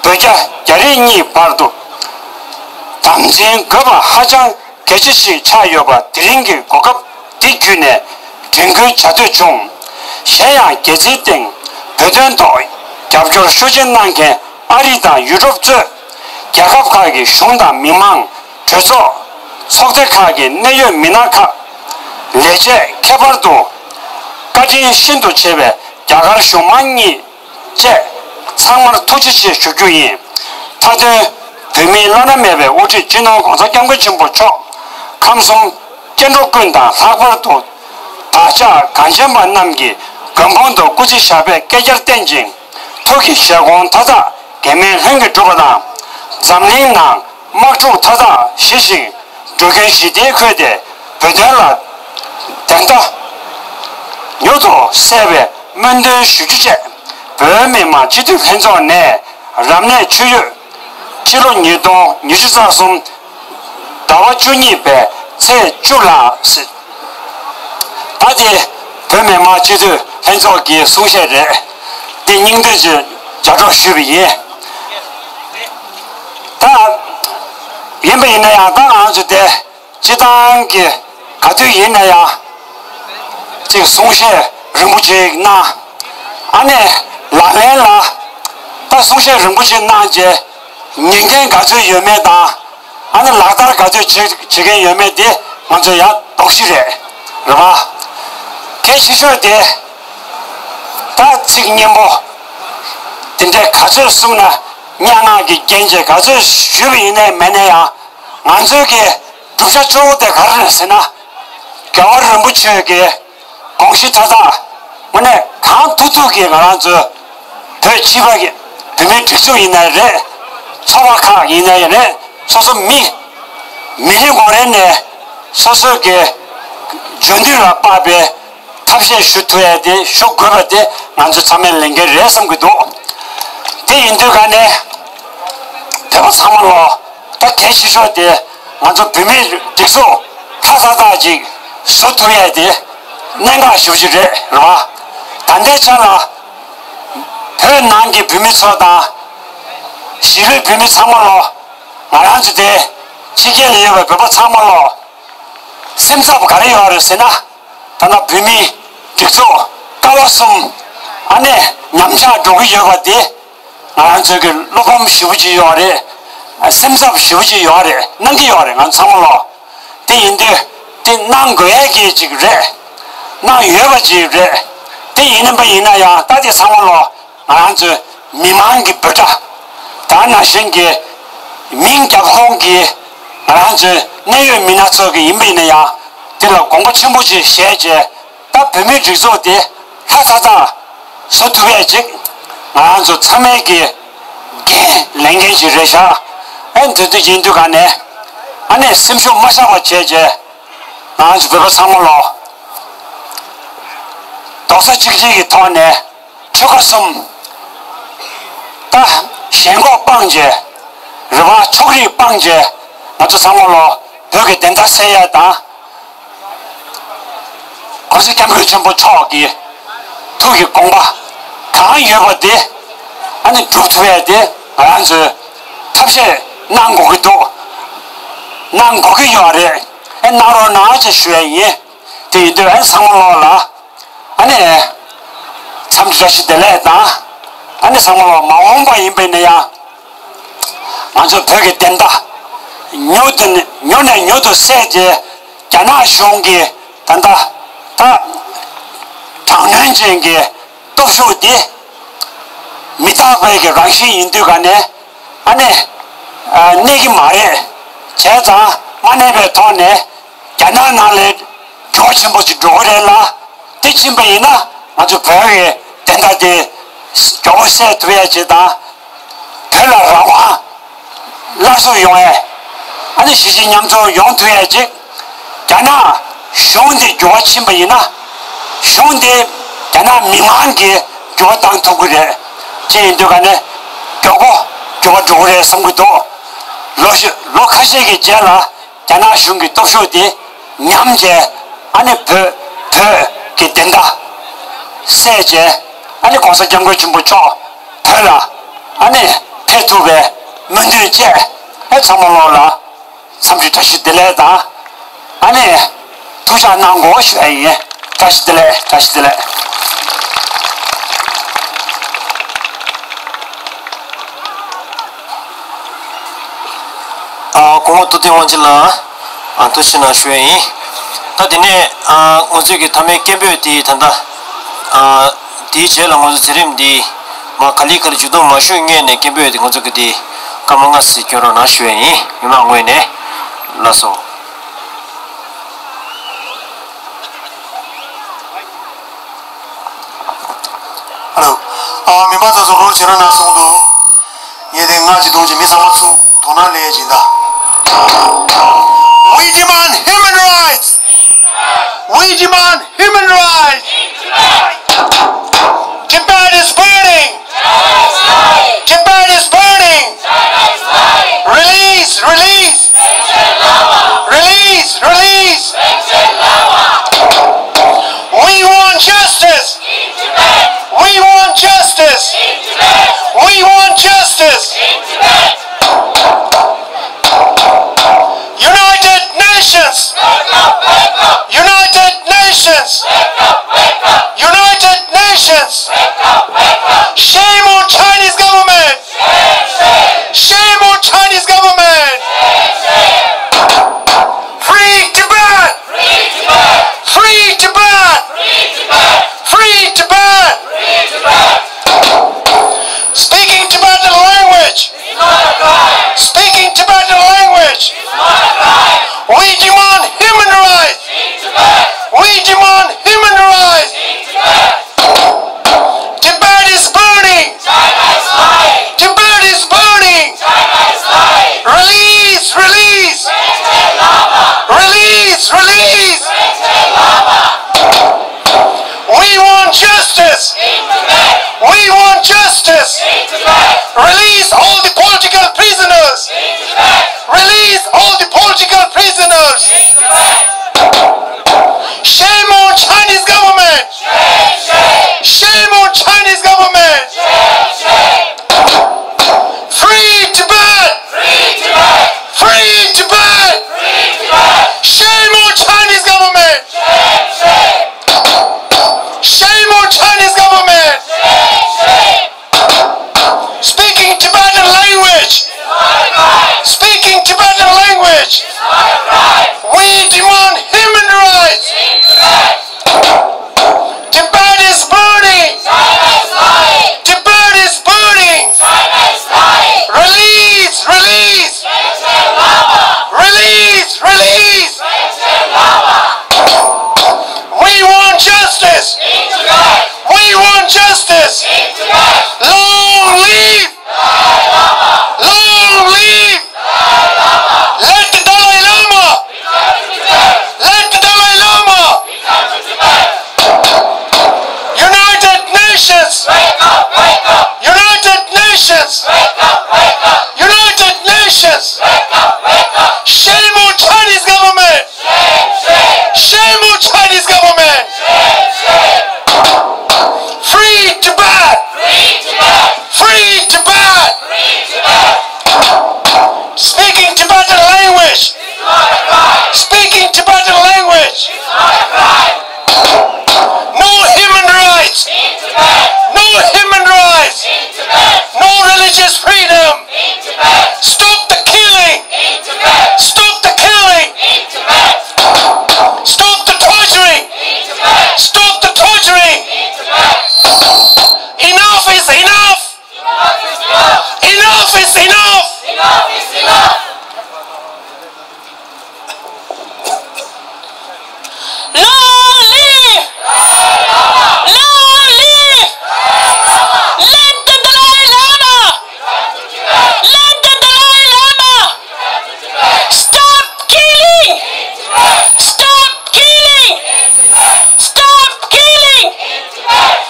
བོད་རྒྱ་རྒྱ་རིགས་གཉིས་བར་དུ་དམ་འཛིན་དགོས་པ་ཧ་ཅང་གལ་ཆེ་ཞིག་ཆགས་ཡོད་པ། དེ་རིང་གི་གོ་སྐབས་འདི་བརྒྱུད་ནས་དྲན་སྐུལ་བྱ་འདོད་བྱུང་། གཞན་ཡང་རྒྱལ་སྤྱིའི་སྟེང་བོད་དོན་ཐོག་རྒྱབ་སྐྱོར་ཤུགས་ཆེ་གནང་མཁན་ཨ་རི་དང་ཡུ་རོབ་གཙོས་རྒྱལ་ཁབ་ཁག་གི་གཞུང་དང་མི་མང་། གྲོས་ཚོགས། ཚོགས་སྡེ་ཁག་གི་གནད་ཡོད་མི་སྣ་ཁག་ལས་བྱེད། ཁྱད་པར་དུ་བཀའ་དྲིན་ཤིན་ཏུ་ཆེ་བའི་རྒྱ་གར་གཞུང་མང་གཉིས་བཅས་ཚང་མར་ཐུགས་རྗེ་ཆེ་ཞུ་རྒྱུ་ཡིན། མཐའ་དོན། བོད་མིའི་བླ་ན་མེད་པའི་དབུ་ཁྲིད་སྤྱི་ནོར་༸གོང་ས་༸སྐྱབས་མགོན་ཆེན་པོ་མཆོག་ཁམས་གསུམ་སྐྱེ་འགྲོ་ཀུན་དང་ལྷག་པར་དུ་བདག་ཅག་གངས་ཅན་པ་རྣམས་ཀྱི་མགོན་དཔུང་དུ་སྐུ་ཚེ་ཞབས་པད་བསྐལ་བརྒྱར་བརྟན་ཅིང་། ཐུགས་ཀྱི་བཞེད་དགོངས་མཐའ་དག་འགན་མེད་ལྷུན་གྱིས་འགྲུབ་པ་དང་། འཛམ་གླིང་ནང་དམག་འཁྲུག་མཐའ་དག་ཞི་ཞིང་། འགྲོ་ཀུན་ཞི་བདེའི་ཁུལ་ཏེ་བོད་དོན་ལ་བདེན་མཐའ་མྱུར་དུ་གསལ་བའི་སྨོན་འདུན་ཞུ་རྒྱུ་བཅས། བོད་མི་མང་སྤྱི་འཐུས་ལྷན་ཚོགས་ནས་རབ་གནས་ཆུ་ཡོས་ཕྱི་ལོ་ཉིས་སྟོང་ཉི་ཤུ་རྩ་གསུམ་ཟླ་བ་བཅུ་གཉིས་པའི་ཚེས་བཅུ་ལ། ད་དེ་བོད་མི་མང་སྤྱི་འཐུས་ལྷན་ཚོགས་ཀྱི་གསུང་བཤད་རེད། དེ་སྙིང་བསྡུས་ཀྱི་ལྗགས་སྒྲོག་ཞུས་པ་ཡིན། ད་ཡིན་པ་ཡིན་ན་ཡང་ད་ང་ཚོ་དེ་སྤྱི་བཏང་གི་ག་དུས་ཡིན་ན་ཡང་ཅིག་གསུང་བཤད་རིང་པོ་ཅིག་གནང་། ཨ་ནི་ལག་ལེན་ལ་ད་གསུང་བཤད་རིང་པོ་ཅིག་གནང་རྗེས་ཉན་མཁན་ག་ཚོད་ཡོད་མེད་དང་། ཨ་ནི་ལག་བསྟར་ག་ཚོད་བྱེད་བྱེད་མཁན་ཡོད་མེད་དེ་ང་ཚོ་ཡང་ལྡོག་ཤི་རེད། རེད་པ། གལ་ཆེ་ཤོས་དེ་ད་ཚིག་སྙན་པོ་དེ་འདྲའི་ག་ཚོད་གསུངས་ན་སྙན་ངག་གི་རྒྱན་གྱིས་ག་ཚོད་ཞུས་པ་ཡིན་ནའི་མེད་ན་ཡང་ང་ཚོའི་གི་བསྒྲུབ་བྱ་གཙོ་བོ་དེ་ག་རེ་རེད་ཟེར་ན། རྒྱལ་བ་རིན་པོ་ཆེ་གི་དགོངས་གཞི་མཐའ་དག་དངོས་གནས་གང་ཐུབ་ཐུབ་ཀྱིས་ང་རང་ཚོའི་བོད་སྤྱི་པ་གི་བོད་མིའི་སྒྲིག་འཛུགས་ཡིན་ནའི་རེད། ཚོགས་པ་ཁག་ཡིན་ནའི་རེད། སོ་སོ་མི་མི་རེ་ངོ་རེ་ནས་སོ་སོ་གི་འཇོན་འདོད་ལ་དཔག་པའི་ཐབས་ཤེས་ཞུ་ཐུབ་ཡ་དེ་ཞུ་དགོས་པ་དེ་ང་ཚོ་ཚང་མའི་ལས་འགན་རེད་བསམ་གྱི་འདུག་དེ་ཡིན་དུས་ག་ནས་བོད་པ་ཚང་མ་ལོ་ད་གལ་ཆེ་ཤོས་དེ་ང་ཚོ་བོད་མིའི་སྒྲིག་འཛུགས་ཐ་ཚ་ཐག་ཅིག་བཟོ་ཐུབ་ཡ་དེ་གནད་འགག་ཞེ་པོ་ཅིག་རེད། རེད་པ། ད་ལྟའི་ཆ་ལ་བོད་ནང་གི་བོད་མི་ཚོ་དང་གཞིས་ལུས་བོད་མི་ཚང་མ་ལོ། ང་རང་ཚོ་དེ་ཕྱི་རྒྱལ་ཡོད་པའི་བོད་པ་ཚང་མ་ལོ། སེམས་འཚབ་ག་རེ་ཡོད་རེད་ཟེར་ན། ད་ལྟ་བོད་མིའི་སྒྲིག་འཛུགས་ཀ་བ་གསུམ་ཨ་ནེ་ཉམས་ཆག་འགྲོ་གི་ཡོད་པ་དེ་ང་རང་ཚོའི་གི་བློ་ཕམ་ཞེ་པོ་ཅིག་ཡོད་རེད། སེམས་འཚབ་ཞེ་པོ་ཅིག་ཡོད་རེད། གནང་གི་ཡོད་རེད་ང་ཚང་མ་ལོ། དེ་ཡིན་དུས་དེ་གནང་དགོས་ཡས་ཀྱི་ཅིག་རེད། གནང་ཡོད་པ་ཅིག་རེད། དེ་ཡིན་པ་ཡིན་ན་ཡང་ད་དེ་ཚང་མ་ལོ་ང་རང་ཚོའི་ མི་མང་གི་འབོད་སྒྲ་དང་ནང་བཞིན་གྱི་མིང་རྒྱབ་ཁོངས་ཀྱི་ང་རང་ཚོའི་གནད་ཡོད་མི་སྣ་ཚོ་གི་ཡིན་པ་ཡིན་ན་ཡང་དེ་ལ་དགོངས་པ་ཆེན་པོ་ཅིག་བཞེས་བྱས། ད་བོད་མིའི་སྒྲིག་འཛུགས་དེ་ལྷ་ཚ་ཚ་བཟོ་ཐུབ་ཡས་ཅིག་ང་རང་ཚོ་ཚང་མའི་གི་འགན་ལས་འགན་ཅིག་རེད་ཤག་ཨ་ནི་དེ་དུས་ཡིན་དུས་ག་ནས་ཨ་ནི་སེམས་ཤུགས་མ་ཆག་པ་བྱས་བྱས། ང་ཚོ་བོད་པ་ཚང་མ་ལོ། རྡོག་རྩ་གཅིག་སྒྲིལ་གྱི་ཐོག་ནས་ཆོལ་ཁ་གསུམ། ད་ཞེན་ཁོག་སྤངས་བྱས། རེ་བ་ཕྱོགས་རིས་སྤངས་བྱས། ང་ཚོ་ཚང་མ་ལོ་བོད་ཀྱི་བདེན་མཐའ་གསལ་ཡ་དང་།༸གོང་ས་༸སྐྱབས་མགོན་ཆེན་པོ་མཆོག་གི་ཐུགས་ཀྱི་དགོངས་པ་གང་ཡོད་པ་དེ་ཨ་ནི་སྒྲུབ་ཐུབ་ཡ་དེ་ང་རང་ཚོས་ཐབས་ཤེས་གནང་དགོས་ཀྱི་འདུག་གནང་དགོས་ཀྱི་ཡོད་རེད། ཨེ་གནང་རོགས་གནང་ཅེས་ཞུ་ཡ་ཡིན། དེ་ཡིན་དུས་ཨ་ནི་ཚང་མ་ལོག་ལ་ཨ་ནི་འཚམས་འདྲི་བཀྲ་ཤིས་བདེ་ལེགས་དང་། ཨ་ནི་ཚང་མ་ལོག་མ་འོངས་པ་ཡིན་པ་ཡིན་ན་ཡང་ང་ཚོ་བོད་ཀྱི་བདེན་མཐའ་མྱུར་དུ་མྱུར་ནས་མྱུར་དུ་གསལ་ཏེ་རྒྱ་ནག་གཞུང་གིས་ད་ལྟ་ད་དྲག་གནོན་ཅན་གྱི་སྟོབས་ཤུགས་འདི་མི་རྟག་པའི་གི་རང་བཞིན་ཡིན་དུས་ག་ནས་ཨ་ནི་གནས་ཀྱི་མ་རེད། བྱས་ཙང་མ་གནས་པའི་ཐོག་ནས་རྒྱ་ནག་ནང་ལ་འགྱུར་བ་ཆེན་པོ་ཞིག་འགྲོ་གི་རེད་ལ། དེ་ཕྱིན་པ་ཡིན་ན་ང་ཚོ་བོད་ཀྱི་བདེན་མཐའ་དེ་མགྱོགས་པོ་གསལ་ཐུབ་ཡ་ཅིག་དང་། བོད་ལ་རང་དབང་སླར་གསོ་ཡོང་ཡ། ཨ་ནི་གཞིས་བྱེས་མཉམ་འཛོམས་ཡོང་ཐུབ་ཡ་ཅིག་རྒྱ་ནག་གཞུང་འདི་འགྱུར་བ་ཕྱིན་པ་ཡིན་ན། གཞུང་འདི་རྒྱ་ནག་མི་མང་གིས་འགྱུར་བ་བཏང་ཐུབ་ཀྱི་རེད། ཅི་ཡིན་དུས་ག་ནས་མགྱོགས་པོ་འགྱུར་བ་འགྲོ་གི་རེད་བསམ་གྱི་འདུག་ལོ་ཤ་ལོ་ཁ་ཤས་ཀྱི་རྗེས་ལ་རྒྱ་ནག་གཞུང་གི་སྟོབས་ཤུགས་འདི་ཉམས་བྱས། ཨ་ནི་བོད་བོད་ཀྱི་བདེན་མཐའ་གསལ་བྱས། ཨ་ནི་༸གོང་ས་༸སྐྱབས་མགོན་ཆེན་པོ་མཆོག་བོད་ལ་ཨ་ནི་ཕེབས་ཐུབ་པའི་སྨོན་འདུན་བཅས། ཨེ་ཚང་མ་ལོག་ལ་འཚམས་འདྲི་བཀྲ་ཤིས་བདེ་ལེགས་དང་། ཨ་ནི་ཐུགས་ཅག་གནང་དགོས་ཞུ་ཡ་ཡིན། བཀྲ་ཤིས་བདེ་ལེགས། བཀྲ་ཤིས་བདེ་ལེགས། ཨ། སྐུ་ངོ་སྟོབས་ལྡན་དབང་ཆེན་ལགས། ཨ། ཐུགས་རྗེ་གནང་ཞུ་ཡ་ཡིན། ད་དེ་ནས་ཨ་ང་ཚོའི་གི་མཐའ་མའི་སྐད་འབོད་དེ་ད་ལྟ་ཨ་དེའི་རྗེས་ལ་ང་ཚོ་མཛད་རིམ་འདི་མ་ག་ལེ་ག་ལེ་མཇུག་བསྡོམས་མ་ཞུ་སྔོན་ནས་སྐད་འབོད་དེ་ང་ཚོ་གི་དེ་སྐར་མ་ལྔ་ཙམ་སྐྱོན་རོགས་གནང་ཞུ་ཡ་ཡིན། མི་མང་ངོས་ནས་ལགས་སོ། ཧ་ལོ། ཨ། མི་མང་ཚོ་གཟིགས་རོགས་བྱེད་རོགས་གནང་གསུངས་འདུག་ངས་དེ་ང་ཅིག་གཏོང་ཅིག་མི་ཚང་མ་ཚུར་དོ་སྣང་ལས་ཀྱིན་ད། We demand human rights! We demand human rights! Tibet is burning! Tibet is burning! Release! Release! Release! Release! We want justice! We want justice! We want justice! United Nations! United Nations! United Nations! Shame on Chinese government! Shame on Chinese government! Free Tibet! Free Tibet! Free Tibet! Speaking Tibetan language! Speaking Tibetan language! We demand human rights! We demand human rights! Tibet is burning! Tibet is burning! Release! Release! Release! Release! We want justice! We want justice! Release all the political prisoners! Release all the political prisoners! Shame on Chinese government! Shame on Chinese government! Free Tibet! Free Tibet! Shame on Chinese government! Shame on Chinese government! Speaking Tibetan language! Speaking Tibetan language! We demand human rights! Tibet is burning! Tibet is burning! Justice! Long live! Long live! Let the Dalai Lama! Let the Dalai Lama! United Nations! United Nations! United Nations! Shame on Chinese government! Shame on Chinese government! Free Tibet! Free Tibet! Speaking Tibetan language! Speaking Tibetan language! No human rights! No human rights! No religious freedom! Stop the killing! Stop the killing! Stop the torturing! Stop the torturing! Enough is enough! Enough is enough! Long live! Long live! Let the Dalai Lama! Let the Dalai Lama! Stop killing! Stop killing! Stop killing!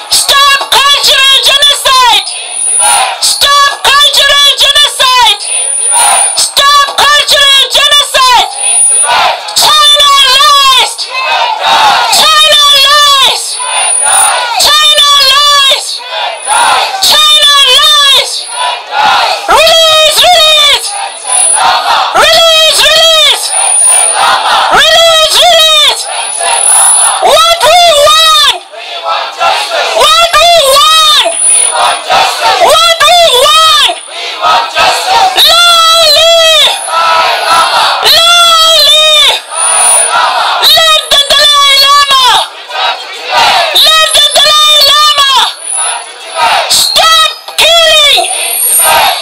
Stop cultural genocide! Stop cultural genocide! Stop cultural genocide! China lies! China lies! China lies! China lies! Release! Release! Release! Release! Release! Release! What we want! What we want! What we want! Long live! Long live! Let the Dalai Lama! Let the Dalai Lama! Stop killing!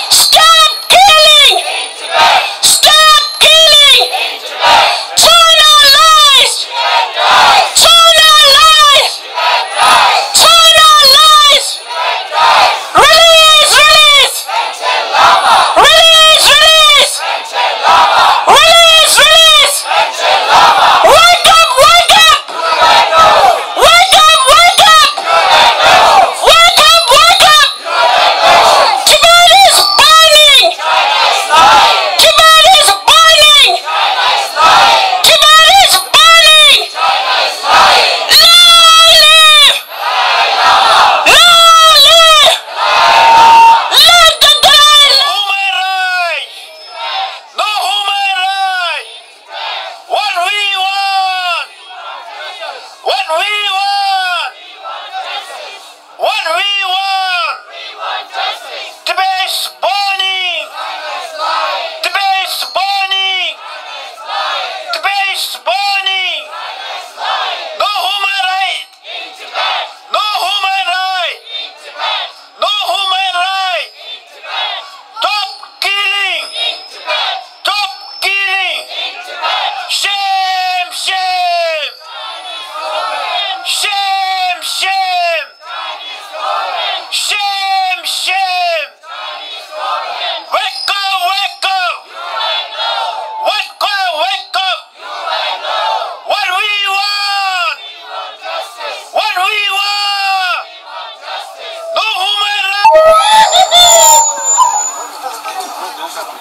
Stop killing! Stop killing! China lies! China lies! China lies! Release, release! Release, release! Release, release! Wake up, wake up! Wake up, wake up! Wake up, wake up! Tibet is burning! Tibet is burning! Tibet is burning! Long live! Long live! Let the Dalai Lama! No human right! No human right! What we want! What we want! What we want! Tibet's burning! Tibet's burning! Tibet's burning! No human right! No human right! No human right! Stop killing! Stop killing! Shame! Shame! Shame! Shame! Shame! Shame! Wake up! Wake up! Wake up! Wake up! What we want! What we want! No human right!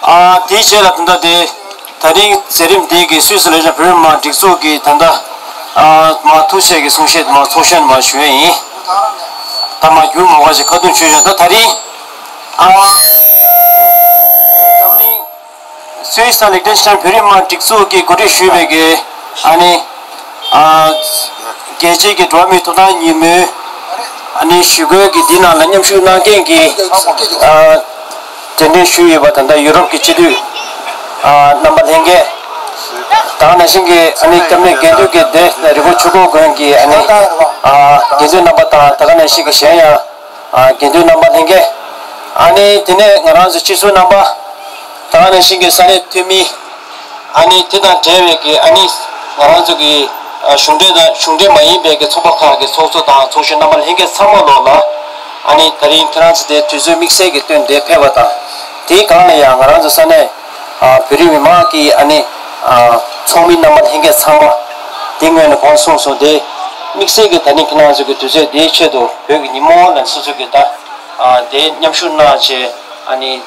ཨ། དེའི་རྗེས་ལ་ད་ལྟ་དེ། ད་རིང་མཛད་རིམ་འདི་གི་སུད་སི་ལས་བྱ་བོད་མི་མང་སྒྲིག་འཛུགས་ཀྱི་ད་ལྟ་ཨ་མ་ཐུགས་སྲས་ཀྱི་གསུང་བཤད་མ་ཚོགས་གཞོན་མ་ཞུ་ཡས་ཡིན། ད་མ་འགྱུར་མ་བ་ཞིག་ཁ་རྡུང་བྱོས་བྱུང་། ད་ད་རིང་ཨ་འཛམ་གླིང་སུད་སི་དང་ལིག་ཏེན་སི་ཏན་བོད་རིགས་མང་སྒྲིག་འཛུགས་ཀྱིས་གོ་སྒྲིག་ཞུས་པའི་གི་ཨ་ནི་ཨ་རྒྱལ་སྤྱིའི་གི་འགྲོ་བ་མིའི་ཐོབ་ཐང་ཉིན་མོའི་ཨ་ནི་ཞུ་སྐུལ་གྱི་འདི་ནང་ལ་མཉམ་ཞུགས་གནང་མཁན་གྱི་ཨ་གདན་འདྲེན་ཞུས་ཡོད་པ་ད་ལྟ་ཡུ་རོབ་ཀྱི་སྤྱི་འཐུས་ཨ་རྣམ་པ་ལྷན་རྒྱས། ད་ག་ནང་བཞིན་གྱི་ཨ་ནི་སྐྱབས་གནས་དགེ་འདུན་གྱི་སྡེ་རི་བོ་ཆུ་བོ་དགོན་གྱི་ཨ་ནི་ཨ་དགེ་འདུན་རྣམ་པ་དང་ད་ག་ནང་བཞིན་གྱི་གཞན་ཡང་ཨ་དགེ་འདུན་རྣམ་པ་ལྷན་རྒྱས། ཨ་ནི་དེ་ནས་ང་རང་ཚོ་སྤྱི་ཟུར་རྣམ་པ། ད་ག་ནང་བཞིན་གྱི་ས་གནས་འཐུས་མི། ཨ་ནི་དེ་དང་འབྲེལ་བའི་གི་ཨ་ནི་ང་རང་ཚོ་གི་ གཞུང་འབྲེལ་དང་གཞུང་འབྲེལ་མ་ཡིན་པའི་གི་ཚོགས་པ་ཁག་གི་ཚོགས་གཙོ་དང་ཚོགས་གཞོན་རྣམ་པ་ལྷན་རྒྱས་ཚང་མ་ལོག་ལ། ཨ་ནི་ད་རིང་ཁྱེད་རང་ཚོ་དེ་དུས་ཚོད་དམིགས་བསལ་གྱི་བཏོན་ཏེ་ཕེབས་པ་དང་། དེའི་སྒང་ལ་ཡང་ང་རང་ཚོ་ས་གནས་བོད་རིགས་མི་མང་གི་ཨ་ནི་ཚོགས་མི་རྣམ་པ་ལྷན་རྒྱས་ཚང་མ་དེ་སྔོན་ནས་གོང་གསུངས་སོང་སྟེ། དམིགས་བསལ་གྱི་ད་ནི་ཁྱེད་རང་ཚོ་གི་དུས་ཚོད་དེའི་ཆེད་དུ་བོད་ཀྱི་ཉིན་མོ་ལ་སོ་སོ་གི་ད་དེ་མཉམ་ཞུགས་གནང་བྱས་ཨ་ནི་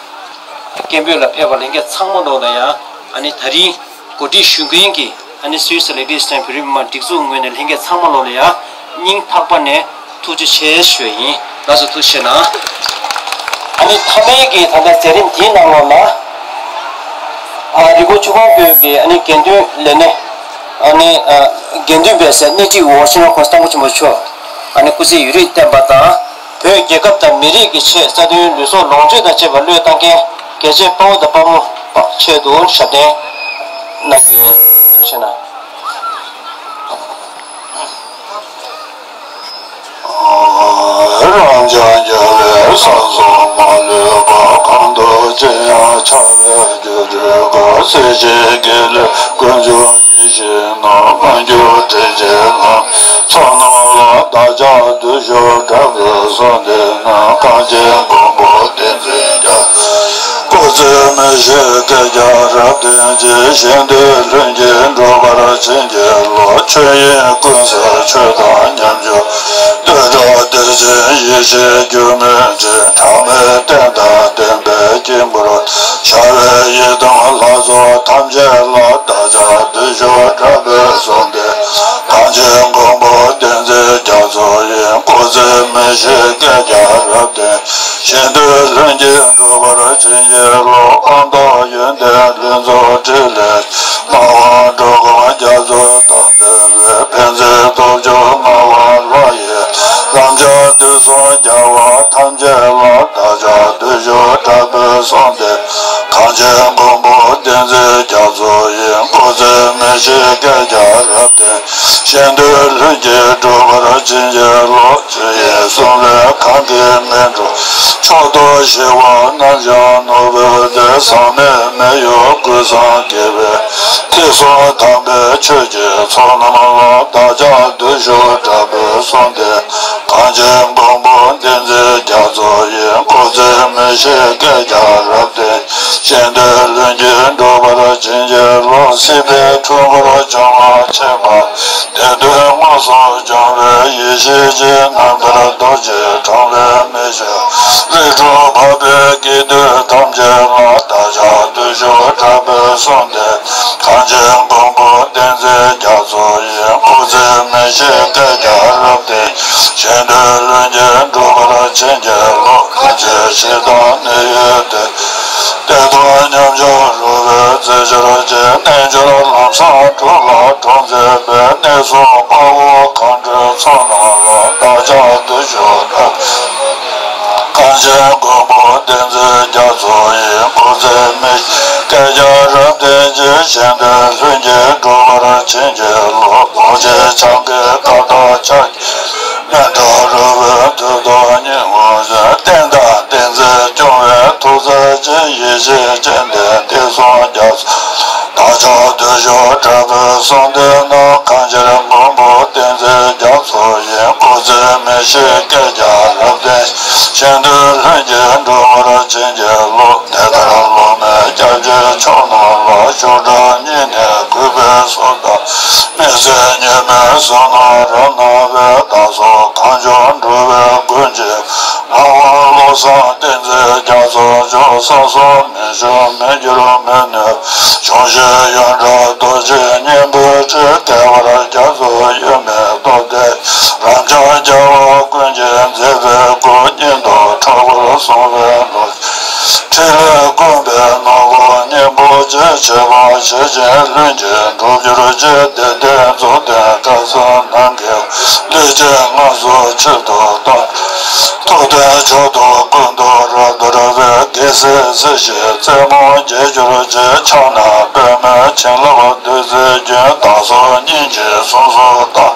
སྐད་འབོད་ལ་ཕེབས་པ་ལྷན་རྒྱས་ཚང་མ་ལོག་ལ་ཡང་ཨ་ནི་ད་རིང་གོ་སྒྲིག་ཞུ་མཁན་གྱི་ཨ་ནི་སུད་སི་ལ་ལི་སི་ཊན་བོད་རིགས་མི་མང་སྒྲིག་འཛུགས་ངོས་ནས་ལྷན་རྒྱས་ཚང་མ་ལོག་ལ་ཡང་སྙིང་ཐག་པ་ནས་ཐུགས་རྗེ་ཆེ་ཞུ་ཡ་ཡིན། ལགས་སོ། ཐུགས་རྗེ་ཆེ་གནང་། ཨ་ནི་མཐའ་མའི་གི་ད་ལྟ་མཛད་རིམ་འདིའི་ནང་ལོགས་ལ་ཨ་རི་བོ་ཆུ་སྒང་བོད་ཀྱི་ཨ་ནི་དགེ་འདུན་ལས་སྣེ་ཨ་ནི་ཨ་དགེ་འདུན་པའི་སྣེ་ཁྲིད་འོག་སྤྱི་ནོར་༸གོང་ས་༸སྐྱབས་མགོན་ཆེན་པོ་མཆོག་ཨ་ནི་སྐུ་ཚེ་ཡུན་རིང་བརྟན་པ་དང་། བོད་རྒྱལ་ཁབ་དང་མི་རིགས་ཀྱི་ཆེད་རྩ་དོན་ལུས་སྲོག་ལོངས་སྤྱོད་དང་བཅས་པ་བློས་བཏང་མཁན་རྒྱལ་གཅེས་དཔའ་བོ་དང་དཔའ་མོ་ཆེད་དུ་ཞབས་བརྟན་གནང་རྒྱུ་ཡིན། ཐུགས་རྗེ་ཆེ་གནང་། རང་ཅག་རྒྱལ་བའི་ས་སོགས་མ་ལུས་པ། གང་དུ་ཅི་ཡང་ཁྱབ་པའི་སྒྱུ་འཕྲུལ་གོ། སྲིད་ཞིའི་དགེ་ལེགས་ཀུན་འབྱུང་ཡིད་བཞིན་ནོར། མངོན་གྱུར་དྲིན་ཅན་ལྷ་ཚོགས་རྣམས་ལ། བདག་ཅག་བདུད་ཕྱོགས་དགྲ་བོས་གསོད་འདས་ན། གངས་ཅན་མགོན་པོ་བསྟན་འཛིན་རྒྱ་མཚོ། སྐུ་ཚེ་མི་ཤིགས་བསྐལ་བརྒྱར་རབ་བརྟན་ཅིང་། གཞན་དོན་ལྷུན་གྱིས་འགྲུབ་པར་བྱིན་གྱིས་རློབས། ཆོས་དབྱིངས་ཀུན་གསལ་ཆོས་དང་མཉམ་སྦྱོར། བསྟོད་གྲགས་གཏེར་ཆེན་ཡེ་ཤེས་འགྱུར་མེད་འབྲིང་། གྲངས་མེད་རྟེན་དང་བརྟེན་པའི་དཀྱིལ་འཁོར། ཞར་བའི་ཡི་དམ་ལྷ་ཚོགས་ཐམས་ཅད་ལ། བདག་ཅག་བདུད་ཕྱོགས་དགྲ་བོས་གསོད་འདས། གངས་ཅན་མགོན་པོ་བསྟན་འཛིན་རྒྱ་མཚོ་ཡི། སྐུ་ཚེ་མི་ཤིགས་བསྐལ་བརྒྱར་རབ་བརྟན། གཞན་དོན་ལྷུན་གྱིས་འགྲུབ་པར་བྱིན་གྱིས་རློབས། དབང་ཐོབ་ཡོན་ཏན་ལྷུན་རྫོགས་ཕྲིན་ལས། མ་འོངས་འགྲོ་ཀུན་རྒྱ་མཚོ་དང་འབྲེལ་བའི། ཕན་མཛད་སྟོབས་བཅུ་མངའ་དབང་ལྷ་ཡི། ལམ་བྱང་དུས་གསུམ་རྒྱལ་བ་ཐམས་ཅད་ལ། བདག་ཅག་བདུད་ཕྱོགས་དགྲ་བོས་གསོད་འདས། གངས་ཅན་མགོན་པོ་བསྟན་འཛིན་རྒྱ་མཚོ་ཡི། སྐུ་ཚེ་མི་ཤིགས་བསྐལ་བརྒྱར་རབ་བརྟན། གཞན་དོན་ལྷུན་གྱིས་འགྲུབ་པར་བྱིན་གྱིས་རློབས། ཆོས་དབྱིངས་གསུམ་ལས་གང་གིས་མི་འགྲུབ། མཆོག་ཏུ་གཤེགས་པ་རྣམ་བཞག་ནོར་བུ་སྟེ། ཟག་མེད་མི་གཡོ་ཀུན་བཟང་དགྱེས་པའི། ཐེག་གསུམ་དམ་པའི་ཆོས་ཀྱི་ཚོགས་རྣམས་ལ། བདག་ཅག་བདུད་ཕྱོགས་དགྲ་བོས་གསོད་འདས། གངས་ཅན་མགོན་པོ་བསྟན་འཛིན་རྒྱ་མཚོ་ཡི། སྐུ་ཚེ་མི་ཤིགས་བསྐལ་བརྒྱར་རབ་བརྟན། གཞན་དོན་ལྷུན་གྱིས་འགྲུབ་པར་བྱིན་གྱིས་རློབས། སྲིད་པའི་འཁྲུལ་འཁོར་བྱང་བར་ཕྱིན་པ། བདེ་དོན་མངོན་སུམ་འབྱོངས་པའི་ཡེ་ཤེས་ཀྱི། རྣམ་ཐར་རྡོ་རྗེ་དྲང་བའི་མེ་ལྕེ། རིགས་དྲུག་འཕགས་པའི་དགེ་འདུན་ཐམས་ཅད་ལ། བདག་ཅག་བདུད་ཕྱོགས་དགྲ་བོས་གསོད་འདས། གངས་ཅན་མགོན་པོ་བསྟན་འཛིན་རྒྱ་མཚོ་ཡི། སྐུ་ཚེ་མི་ཤིགས་བསྐལ་བརྒྱར་རབ་བརྟན། གཞན་དོན་ལྷུན་གྱིས་འགྲུབ་པར་བྱིན་གྱིས་རློབས། ཐུགས་རྗེ་ཆེ་དང་གནས་ཡུལ་ཏེ། བདེ་སྟོང་ཉམས་སྦྱོང་རོལ་པའི་རྩེ་སྦྱོར་གྱི། རྣལ་འབྱོར་ལམ་བཟང་སྒྲུབ་ལ་གྲོགས་མཛད་པའི། གནས་སྲུང་དཔའ་བོ་མཁའ་འགྲོའི་ཚོགས་རྣམས་ལ། བདག་ཅག་བདུད་ཕྱོགས་དགྲ། གངས་ཅན་མགོན་པོ་བསྟན་འཛིན་རྒྱ་མཚོ་ཡི། སྐུ་ཚེ་མི་ཤིགས་བསྐལ་བརྒྱར་རབ་བརྟན་ཅིང་། གཞན་དོན་ལྷུན་གྱིས་འགྲུབ་པར་བྱིན་གྱིས་རློབས། རྡོ་རྗེ་འཆང་གི་བཀའ་དང་ཕྱག་རྒྱའི་མཎྜལ་རོལ་པའི་མཐུ་སྟོབས་སྙིང་པོ་ཡིས། བསྟན་དང་བསྟན་འཛིན་སྐྱོང་བའི་ཐུགས་རྩལ་ཅན། ཡེ་ཤེས་སྤྱན་ལྡན་བསྟན་སྲུང་རྒྱ་མཚོ། བདག་ཅག་བདུད་ཕྱོགས་དགྲ་བོས་གསོད་འདས་ན། གངས་ཅན་མགོན་པོ་བསྟན་འཛིན་རྒྱ་མཚོ་ཡི། སྐུ་ཚེ་མི་ཤིགས་བསྐལ་བརྒྱར་རབ་བརྟན། གཞན་དོན་ལྷུན་གྱིས་འགྲུབ་པར་བྱིན་གྱིས་རློབས། དེ་ལྟར་སློབ་མའི་སྐྱབས་ཀྱི་མཆོག་རྣམས་ལ། ཞབས་དྲུང་ཉིད་ནས་གུས་པས་གསོལ་བ། མི་ཟད་ཉི་མའི་གཟུགས་སྣང་རབ་སྣང་བའི། བདག་སོགས་གངས་ལྗོངས་འགྲོ་བའི་མགོན་གྱི། ངག་དབང་བློ་བཟང་བསྟན་འཛིན་རྒྱ་མཚོ་མཆོག། ས་སོགས་མི་འབྱུང་མི་འགྱུར་མི་ནུབ། འབྱུང་བཞི་ཡོངས་གྲགས་རྡོ་རྗེ་སྙིང་པོའི་དྲིལ། བདེ་བར་རྒྱ་མཚོ་ཡུལ་མེད་སྟོབས་ལྡན། རབ་འབྱམས་རྒྱལ་བ་ཀུན་གྱིས་མཛེས་པའི་སྐུ། སྙིང་སྟོབས་ཁྲ་བོར་སོང་བའི་ལོ། ཕྲིན་ལས་བསྐུམ་པའི་ནོར་བུ་སྙིང་པོ་ཆེ། བྱེད་པ་བྱེད་བཞིན་ལྷུན་གྱིས་གྲུབ་གྱུར་ཅིག། བདེ་ལྡན་རྫོགས་ལྡན་སྐལ་བཟང་ནམ་མཁའི། ལུས་ཅན་ལྔ་སོགས་ཆེད་དུ་བཏང་། ཐུབ་བསྟན་མཆོག་ཏུ་ཀུན་ཏུ་རབ་ཏུ་རིང་བའི། རྒྱལ་སྲས་སྲིད་ཞིའི་རྩེ་མོ་རྒྱས་གྱུར་ཅིག། ཕྱག་ན་པདྨོའི་བྱིན་རླབས་བདུད་རྩིའི་རྒྱུན། བདག་སོགས་སྙིང་རྗེའི་གཟུངས་སུ་བཏང་།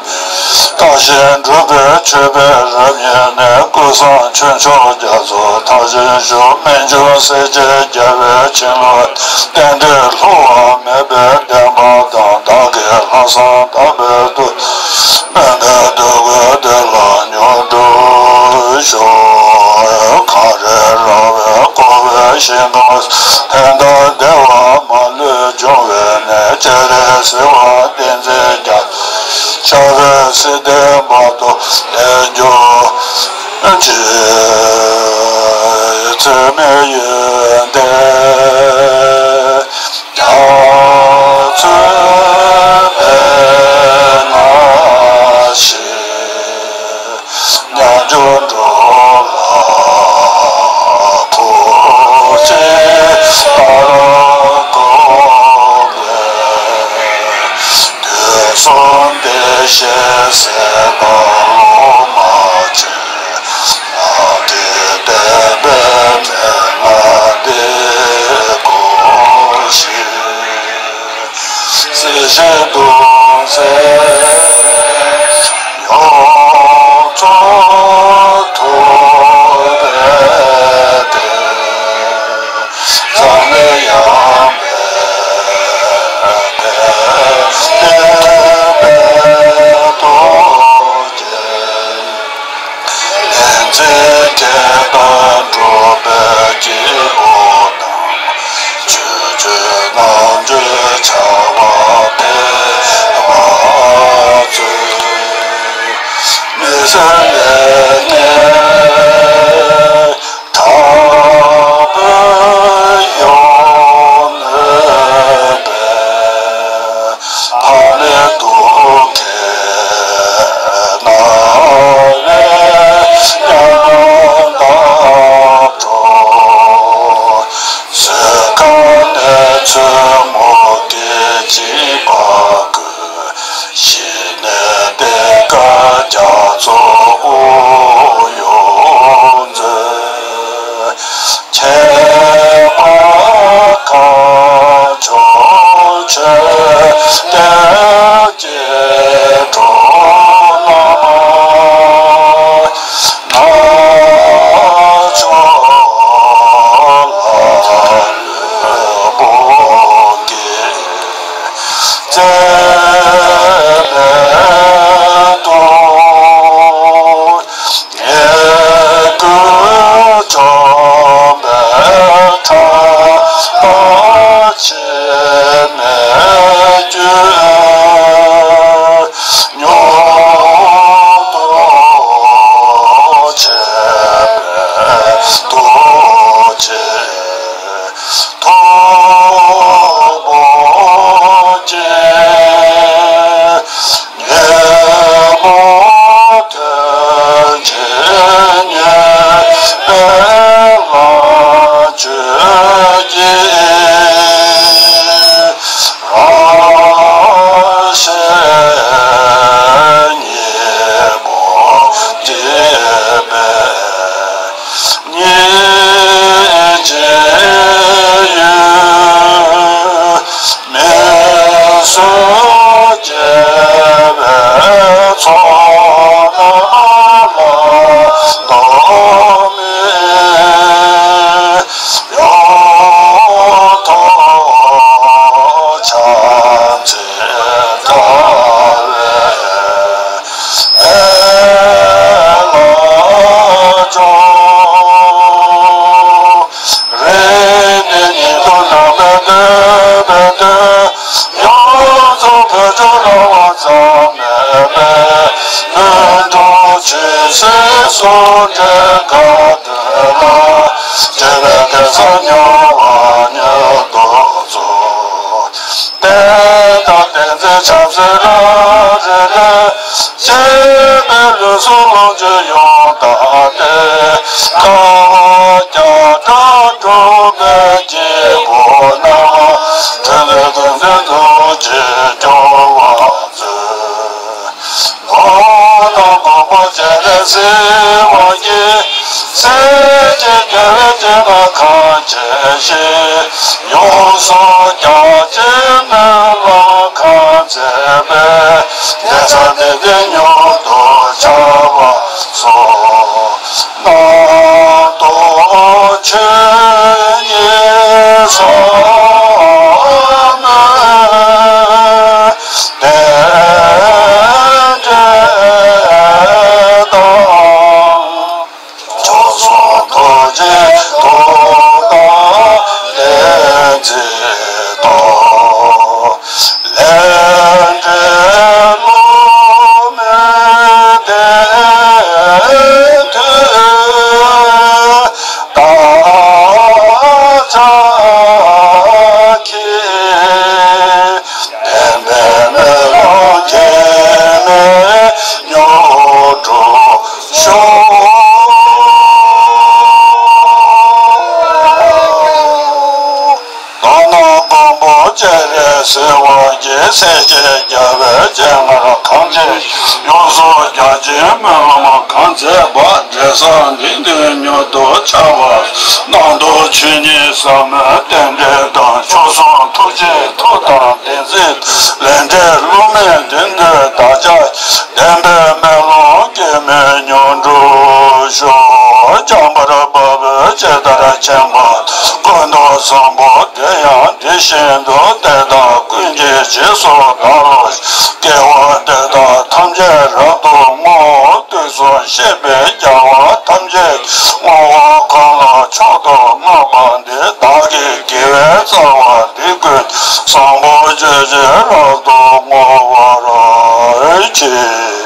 བརྟགས་ཤིང་གྲུབ་པའི་མཆོད་པས་རབ་མཉེས་ནས། ཀུན་ བསང་མཆོད་མཆོག་རྒྱ་མཚོ་མཐའ་བཞིན་བཞུགས། སྨན་ཆུ་སེར་བྱེས་རྒྱལ་བའི་བྱིན་རླབས། རྟེན་འབྲེལ་བསླུ་བ་མེད་པའི་བདེན་པ་དང་། བདག་གི་ལྷག་བསམ་དག་པའི་མཐུ། སྨོན་པའི་འདོད་དགུ་འདི་ལ་མྱུར་འགྲུབ་ཤོག། གངས་རི་ར་བས་བསྐོར་བའི་ཞིང་ཁམས། ཕན་དང་བདེ་བ་མ་ལུས་འབྱུང་བའི་གནས། སྤྱན་རས་གཟིགས་དབང་བསྟན་འཛིན་རྒྱ། ཕྱག་འཚལ་སྲིད་མཐའི་བར་དུ་བདེ་འགྱུར་ཅིག། ཚད་མེད་ཡོན་ཏན་རྒྱ་མཚོའི་དཔལ་ནང་བཞིན། མཉམ་སྦྱོར་འགྲོ་ལ་ཐུགས་རྗེ་ལྟར་དགོངས་པས། དུས་གསུམ་བདེ་གཤེགས་སྲས་དང་སློབ་མ་ཆེ། ལག་མཐིལ་བརྟན་པའི་མན་ངག་འདི་དགོངས་ཤིག། སྲིད་ཞིའི་གདུང་སེལ་ཡོངས་རྫོགས་ཐུབ་པའི་བདེ། འཛམ་གླིང་ཡངས་པའི་བདེ་བའི་རྡོ་རྗེ། ལྷུན་རྩེ་རྒྱལ་དང་འགྲོ་བའི་སྐྱེ་བོ་རྣམས། ཆོས་སྤྱོད་རྣམ་གྲོལ་བྱ་བ་འཕེལ་བར་མཛོད། མི་བསད་ལས་ངན་དག་པའི་ཡོན་གནོད་པས། ཕ་མའི་སྡུག་བསྔལ་ན་བའི་ཉམ་ཐག་འགྲོ། བཟོད་དཀའ་གནས་ཚུལ་མུ་གེས་འཇིགས་པ་ཀུན། ཞི་གནས་གཏེར་ཁ་རྒྱ་མཚོ་དབུགས་དབྱུང་མཛོད། ཁྱད་པར་ཁ་སྦྱོར་མཆོད་རྟེན་སྐྱེ་འགྲོ་རྣམས། ནག་ཕྱོགས་ལ་ལུས་པོ་འགྱེད། བཙན་མེད་དུ། ཉེས་ཀུན་བཅོམ་པའི་ཕྲག་པ་འཆི་མེད་རྒྱུ་མྱུར་དུ་བྱེད་པའི་ཐུགས་རྗེ་མཐུ་པོ་ཆེ། ཉོན་མོངས་དོན་བྱེད་ཉེས་པའི་ལོངས་སྤྱོད་ཀྱི་རང་གཞན་ཉོན་མོངས་བསྐྱེད་པའི་སྙིང་རྗེའི་ཡུལ། མི་བཟོད་བརྗེད་པའི་ཚོགས་རྣམས་ལ་གཏོར་མའི་ཡོངས་ཐོབ་ཕྱག་འཚལ་དཀའ་བའི་བསྟན་དང་བསྟན་འཛིན་ཆབ་སྲིད་རང་རེ་ལས། སྐྱེས་པའི་ལུས་ཟུངས་ལོངས་སྤྱོད་ཡོངས་དག་སྟེ། དཀའ་བ་བརྒྱ་ཕྲག་བསྒྲུབས་པའི་སྐྱེས་བུ་རྣམས། ཕྲིན་ལས་ཀུན་ལྡན་ཐུགས་རྗེས་སྐྱོང་བར་མཛོད། ལོ་དང་དགོངས་པ་སྤྱན་རས་གཟིགས་དབང་གིས། སྲས་བཅས་རྒྱལ་བའི་སྤྱན་སྔར་ཁ་འབྱེད་ཅིང་། ཡོངས་སུ་རྒྱ་ཆེའི་སྨོན་ལམ་ཁ་འབྱེད་པའི། གེ་སར་སྡེ་བརྒྱད་མྱུར་དུ་འཆར་བར་ཤོག། རྣམ་རྟོག་ཆོས་ཉིད་ཟབ་མོའི་རྟེན་འབྲེལ་དང་། མཆོག་གསུམ་ཐུགས་རྗེའི་ཐུགས་དམ་ལས་འཛིན་ཏོ། ལས་འབྲས་བསླུ་མེད་བདེན་མཐུན་དག་ཆགས་ཀྱི། བདེན་པའི་མེ་ལོང་སྐྱེ་མེད་མྱུར་འགྲུབ་ཤོག། ལག་ན་སྒམ་པོ་སྤྱན་རས་གཟིགས་དབང་གི་སྲས་ཀྱི་རྒྱལ་བའི་སྤྱན་སྔར་གང་བྱེད་ཡོངས་སུ་རྒྱ་ཆེན་སྨོན་ལམ་གང་མཛད་པ། འབྲས་བཟང་འབྲིང་བསྟན་མྱུར་དུ་འཆར་བ། རྣམ་རྟོག་ཆོས་ཉིད་ཟབ་མོའི་རྟེན་འབྲེལ་དང་། མཆོག་གསུམ་ཐུགས་རྗེའི་ཐུགས་དམ་བདེན་འཛིན། ལས་འབྲས་བསླུ་མེད་བདེན་མཐུན་དག་ཆགས། བདེན་པའི་མེ་ལོང་སྐྱེ་མེད་མྱུར་འགྲུབ་ཤོག། འཇམ་དཔལ་དཔའ་བོས་ཇི་ལྟར་མཁྱེན་པ། ཀུན་ཏུ་བཟང་པོ་དེ་ཡང་དེ་བཞིན་དུ། དེ་དག་ཀུན་གྱི་རྗེས་སུ་བདག་སློབ་ཅིང་། དགེ་བ་འདི་དག་ཐམས་ཅད་རབ་ཏུ་བསྔོའོ། དུས་གསུམ་གཤེགས་པའི་རྒྱལ་བ་ཐམས་ཅད་ཀྱི་བསྔོ་བ་གང་ལ་མཆོག་ཏུ་བསྔགས་པ་འདི། བདག་གི་དགེ་བའི་རྩ་བ་འདི་ཀུན། བཟང་པོ་སྤྱོད་ཕྱིར་རབ་ཏུ་བསྔོ་བར་བགྱི།